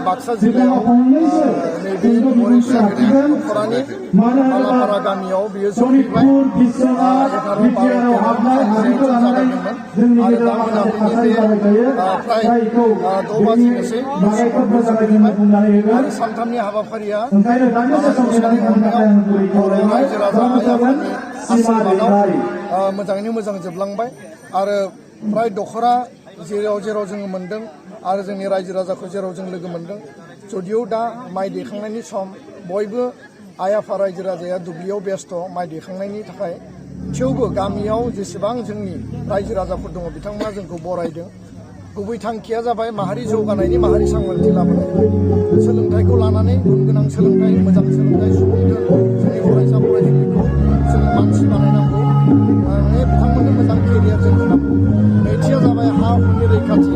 बाक्सा जिल्लायाव नैबे फरायसा नखरानि मालापारा गामियाव बियो सफैबाय 11-12 जागायदोंमोन आरो दा मोनाबिलिनि प्राय 6 बाजिनोसै आरो सानथामनि हाबाफारिया बर' रायजो राजा आइ आफानि आशीर्बादाव मोजाङैनो मोजां जोबलांबाय आरो प्राय दखरा जेराव जोङो मोन्दों आरो जोंनि रायजो राजाखौ जेराव जों लोगो मोन्दों जदिव दा माइ दैखांनायनि सम बयबो आइ आफा रायजो राजाया दुब्लियाव बेस्थ' माइ दैखांनायनि थाखाय थेवबो गामियाव जेसेबां जोंनि रायजो राजाफोर दङ बिथांमोना जोंखौ बरायदों गुबै थांखिया जाबाय माहारि जौगानायनि माहारि सांग्रांथि लाबोनाय सोलोंथाइखौ लानानै गुन गोनां सोलोंथाइ मोजां सोलोंथाइ सुबुंफोर जोंनि फरायसा फरायसुलिखौ जोङो मानसि बानायनांगौ बिथांमोननो मोजां केरियार जों होनांगौ नैथिया जाबाय हा हुनि रैखाथि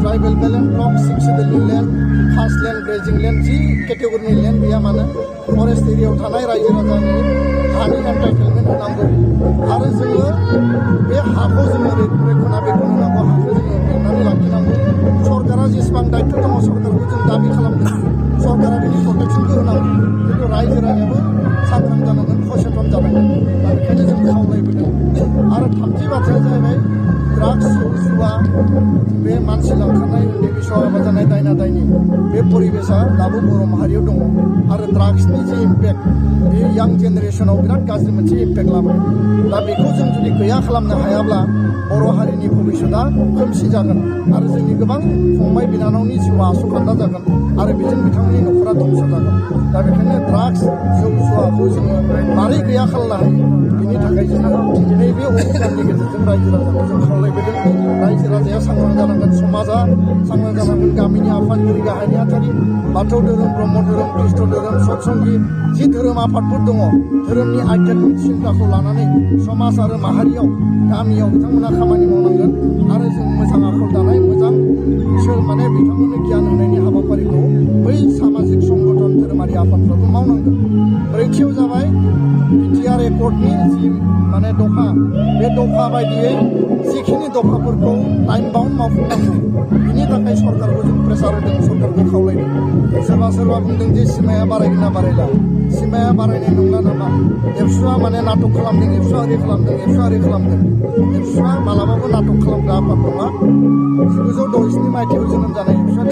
ट्राइबेल बेलेन्ड ब्लक 6 सिडुलनि लेन्ड कास्ट लेन्ड ग्रेजिं लेन्ड जि केटेगरिनि लेन्ड गैया मानो फरेस्ट एरियायाव थानाय रायजो राजानि हानि एन्टाइटेलमेन्ट होनांगौ आरो जोङो बे हाखौ जोङो रैखा बेखौ होनांगौ हाखौ जोङो बेंनानै लाखिनांगौ सरकारा जेसेबां दायित्व दङ सरकारखौ जों दाबि खालामदों सरकारा बेनि प्रटेक्सनखौ होनांगौ खिन्थु रायजो राजायाबो सांग्रां जानांगोन सचेतन जानांगोन दा बेखायनो जों खावलायबोदों आरो थामथि बाथ्राया जाहैबाय ड्राग्स जौ जुवा बे मानसि लांखारनाय उन्दै बैसोआव हाबा जानाय दायना दायनि बे परिबेसा दाबो बर' माहारियाव दङ आरो ड्राग्सनि जे इम्पेक्ट बे यां जेनेरेसनाव बिराद गाज्रि मोनसे इम्पेक्ट लाबोदों दा बेखौ जों जुदि गैया खालामनो हायाब्ला बर' हारिनि भबिष्यतआ खोमसि जागोन आरो जोंनि गोबां फंबाय बिनानावनि जिउआ आसखान्दा जागोन आरो बेजों बिथांमोननि न'खरा धंस जागोन दा बेखायनो ड्राग्स जौ जुवाखौ जोङो मारै गैया खालामनो हायो बिनि थाखाय जोङो नैबे अभियाननि गेजेरजों रायजो राजाखौ जों खावलायबोदों रायजो राजाया सांग्रां जानांगोन समाजा सांग्रां जानांगोन गामिनि आफादगिरि गाहाय नेहाथारि बाथौ धोरोम ब्रह्म धोरोम ख्रिस्ट धोरोम सतसंगि जि धोरोम आफादफोर दङ धोरोमनि आध्यात्मिक सिन्ताखौ लानानै समाज आरो माहारियाव गामियाव बिथांमोना खामानि मावनांगोन आरो जों मोजां आखल दानाय मोजां माने बिथांमोननो गियान होनायनि हाबाफारिखौ बै सामाजिक संगठन धोरोमारि आफादफ्राबो मावनांगोन ब्रैथियाव जाबाय बिटिआर एकर्डनि जि माने दफा बे दफा बायदियै जिखिनि दफाफोरखौ टाइम बाउन्ड मावफुंनांगौ बिनि थाखाय सरकारखौ जों प्रेसार होदों सरकारखौ खावलायदों सोरबा बुंदों जे सिमाया बारायगोन ना बारायला सिमाया बारायनाय नंला नामा एबसुआ माने नाटक खालामदों एबसुआ ओरै खालामदों एबसुआ ओरै खालामदों एबसुआ मालाबाबो नाटक खालामग्रा आफाद नङा 1967 मायथाइयाव जोनोम जानाय एबसुआ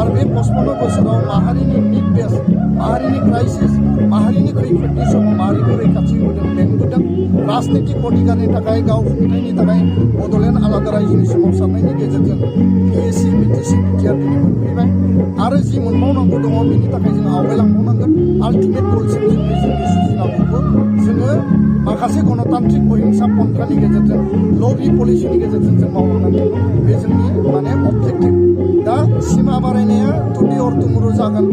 आरो बे 55 बोसोराव माहारिनि निड बेस माहारिनि क्राइसिस माहारिनि खैफोदनि समाव माहारिखौ रैखाथि होदों बेंबोदों राजनितिक अधिकारनि थाखाय गाव खुंथायनि थाखाय बड'लेण्ड आलादा रायजोनि सोमावसारनायनि गेजेरजों पिएससि बिटिसि बिटिआर दिनै मोनफैबाय आरो जि मोनबावनांगौ दङ बेनि थाखाय जों आवगायलांबावनांगोन आल्टिमेट गलसिम जोंनि सुजिनांगौखौ जोङो माखासे गणतान्त्रिक अहिंसा पन्थानि गेजेरजों लबि पलिसिनि गेजेरजों जों मावलांनांगोन बे जोंनि माने अबजेक्टिभ दा सिमा बारायनाया टुडे अर टुमरो जागोन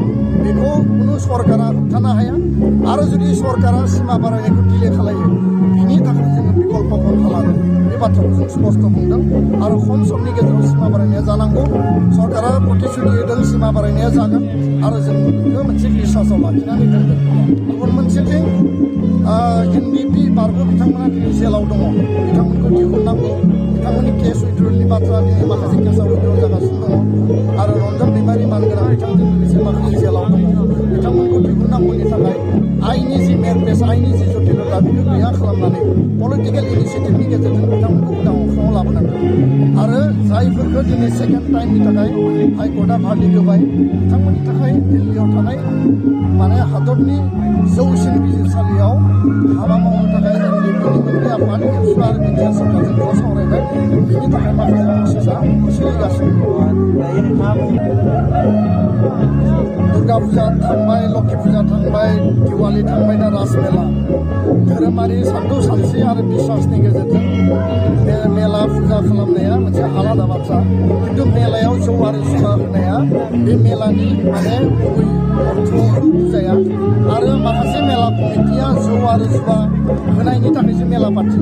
बेखौ कुनु सरकारा होबथानो हाया आरो जुदि सरकारा सिमा बारायनायखौ डिले खालायो बिनि थाखाय जोङो बिकल्प पन्था लागोन बे बाथ्राखौ जों स्पष्ट बुंदों आरो खम समनि गेजेराव सिमा बारायनाया जानांगौ सरकारा प्रतिश्रुति होदों सिमा बारायनाया जागोन आरो जों बेखौ मोनसे बिसासाव लाखिनानै दोनदों गुबुन मोनसेथिं एनबिपि बारग' बिथांमोना दिनै जेलाव दङ बिथांमोनखौ दिहुननांगौ बिथांमोननि केस उइथ्रलनि बाथ्रा दिनै माखासे केसआ उइथ्रल जागासिनो दङ आरो रन्जन दैमारि मानगोनां बिथांजों लोगोसे माखासे जेलाव दङ बिथांमोनखौ दिहुननांगौनि थाखाय आइनि जि मेरपेस आइनि जि जटिलता बेखौ गैया खालामनानै पलिटिकेल इनिसियेटिभनि गेजेरजों बिथांमोनखौ उदां अख्राङाव लाबोनांगौ आरो जायफोरखौ दिनै सेकेन्ड टाइमनि थाखाय हाइकर्टआ भार्डिक्ट होबाय बिथांमोननि थाखाय दिल्लीयाव थानाय माने हादरनि जौसिन बिजिरसालियाव हाबा मावनो थाखाय एनडिएफबिनि मोननै आफाद एबसु आरो बिटिआर सरकारजों ज' सावरायबाय बिनि थाखाय माखासे प्रसेसा सोलिगासिनो दुर्गा फुजा थांबाय लक्ष्मी फुजा थांबाय दिवाली थांबाय दा रासमेला धोरोमारि सानथौ सानस्रि आरो बिश्वासनि गेजेरजों बे मेला फुजा खालामनाया मोनसे आलादा बाथ्रा खिन्थु मेलायाव जौ आरो जुवा होनाया बे मेलानि माने गुबै अर्थ बुजाया आरो माखासे मेला मेला कमिटिया जौ आरो जुवा होनायनि थाखायसो मेला पार्टी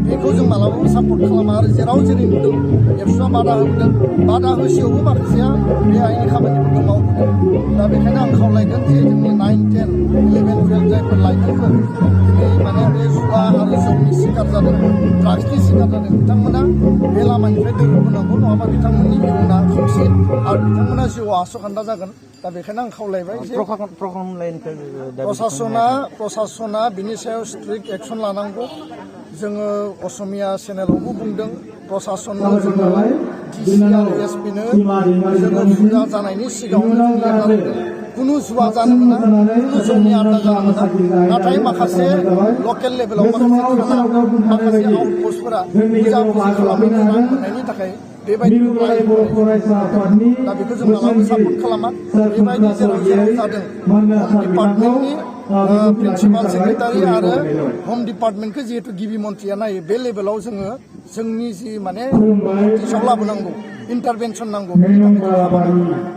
बेखौ जों मालाबाबो सापर्ट खालामा आरो जेराव जेरै नुदों एबसुआ बादा होबोदों बादा होसेयावबो माखासेया बे आइनि खामानिफोरखौ मावबोदों दा बेखायनो आं खावलायगोन जे जोंनि 9, 10, 11, 12 जायफोर लाइमोनफोर दिनै माने बे जुवा आरो जौनि शिकार जादों ड्राग्सनि शिकार जादों बिथांमोना बे लामानिफ्राय दोरोदबोनांगौ नङाबा बिथांमोननि इयुना खोमसि आरो बिथांमोना जिउआव आसखान्दा जागोन दा बेखायनो आं खावलायबाय जे प्रसासना बिनि सायाव स्ट्रिक्ट एक्सन लानांगौ जोङो असमिया चेनेलावबो बुंदों प्रसासननो जोङो डिसि आरो एसपिनो जोङो फुजा जानायनि सिगाङावनो जों लिरना होदों कुनु जुवा जानो मोना कुनु जौनि आड्डा जानो मोना नाथाय माखासे लकेल लेभेलाव माखासे आउटपस्टफोरा फुजा खालामैनो रां मोननायनि थाखाय बेबायदि दा बेखौ जों मालाबा सापर्ट खालामा बेबायदि जेराव जेराव जादों हम डिपार्टमेन्टनि प्रिन्सिपाल सेक्रेटारि आरो हम डिपार्टमेन्टखौ जिहेतु गिबि मन्थ्रिया नायो बे लेभेलाव जोङो जोंनि जि माने नटिसाव लाबोनांगौ इन्टारभेनसन नांगौ बेनि थाखाय